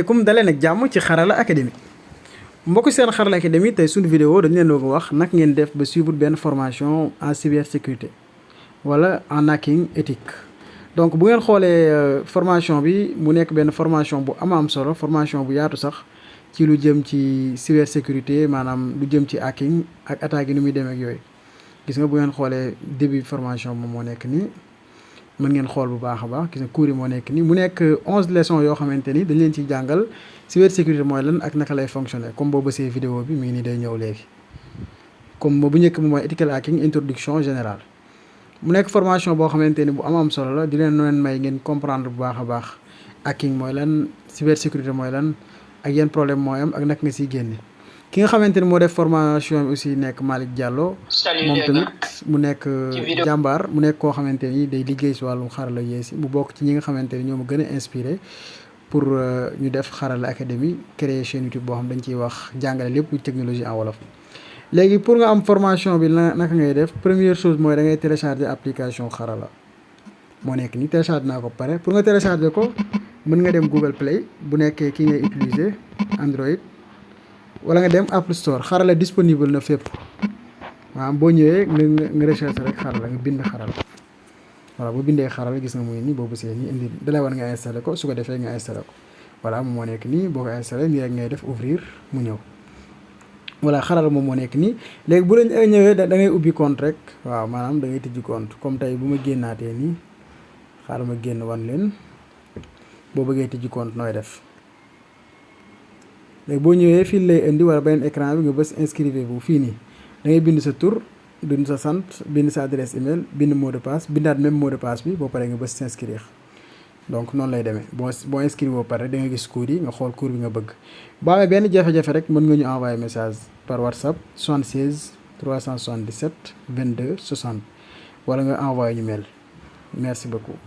Comme dalee nag jàmm ci Xarala Academy mbokk seen Xarala Academy tey suñu vidéo dañu leen doon wax nag ngeen def ba suivre benn formation en cybersécurité wala en hacking éthique. Donc bu ngeen xoolee formation bi mu nekk benn formation bu am solo formation bu yaatu sax ci lu jëm ci cybersécurité maanaam lu jëm ci hacking ak attaque yi ni muy demee ak yooyu. Gis nga bu ngeen xoolee début formation moom moo nekk nii mën ngeen xool bu baax a baax gis nga cours yi moo nekk nii mu nekk 11 leçons yoo xamante ni dañ leen ciy jàngal cybersécurité mooy lan ak naka lay fonctionner comme boo bësee vidéo bi mi ngi nii day ñëw léegi. comme bu njëkk bi mooy ethical hacking introduction générale mu nekk formation boo xamante ni bu am solo la di leen may ngeen comprendre bu baax a baax hacking mooy lan cybersécurité mooy lan ak yan problème mooy am ak naka nga siy génne. ki nga xamante ni moo def formation bi aussi nekk Malick Diallo moom tamit mu nekk jàmbaar mu nekk koo xamante ni day liggéey si wàllum xarala yees yi mu bokk ci ñi nga xamante ni ñoo ma gën a inspiré pour ñu def Xarala Academy créer chaîne YouTube boo xam dañ ciy wax jàngale lépp lu technologie en wolof. léegi pour nga am formation bi naka ngay def première chose mooy da ngay télécharger application Xarala moo nekk nii télécharger naa ko pare pour nga télécharger ko mën nga dem Google Play bu nekkee ki ngay utiliser Android. wala nga dem Apple Store Xarala disponible na fépp waaw boo ñëwee nga recherche rek Xarala nga bind Xarala voilà boo bindee Xarala gis nga muy nii boo bësee nii indi dalay war nga installé ko su ko defee nga installé ko voilà moom moo nekk nii boo ko installé nii rek ngay def ouvrir mu ñëw voilà Xarala moom moo nekk nii léegi bu la ñëwee da ngay ubbi compte rek waaw maanaam da ngay tijji compte comme tey bu ma génnaatee nii xaaral ma génn wan leen boo bëggee tijji compte nooy def. léegi boo ñëwee fii lay indi wala beneen écran bi nga bës inscrivez-vous fii nii da ngay bind sa tur bind sa sant bind sa adresse email bind mot de passe bindaat même mot de passe bi boo paree nga bës s'inscrire donc noonu lay demee boo inscrire boo pare da nga gis cours yi nga xool cours bi nga bëgg. boo amee benn jafe-jafe rek mën nga ñu envoyer message par WhatsApp 76 377 22 60 wala nga envoyer ñu mail merci beaucoup.